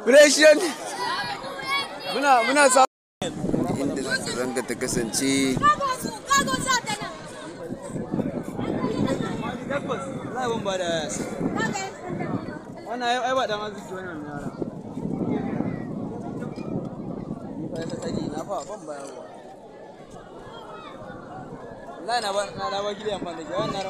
President muna sa inda zanga ta kasance. Wannan ai ba dan arziki wannan yara. Ni fa ta tsaji na fa ban bayarwa. Wallahi na ba na ba gidan ban da ke wannan.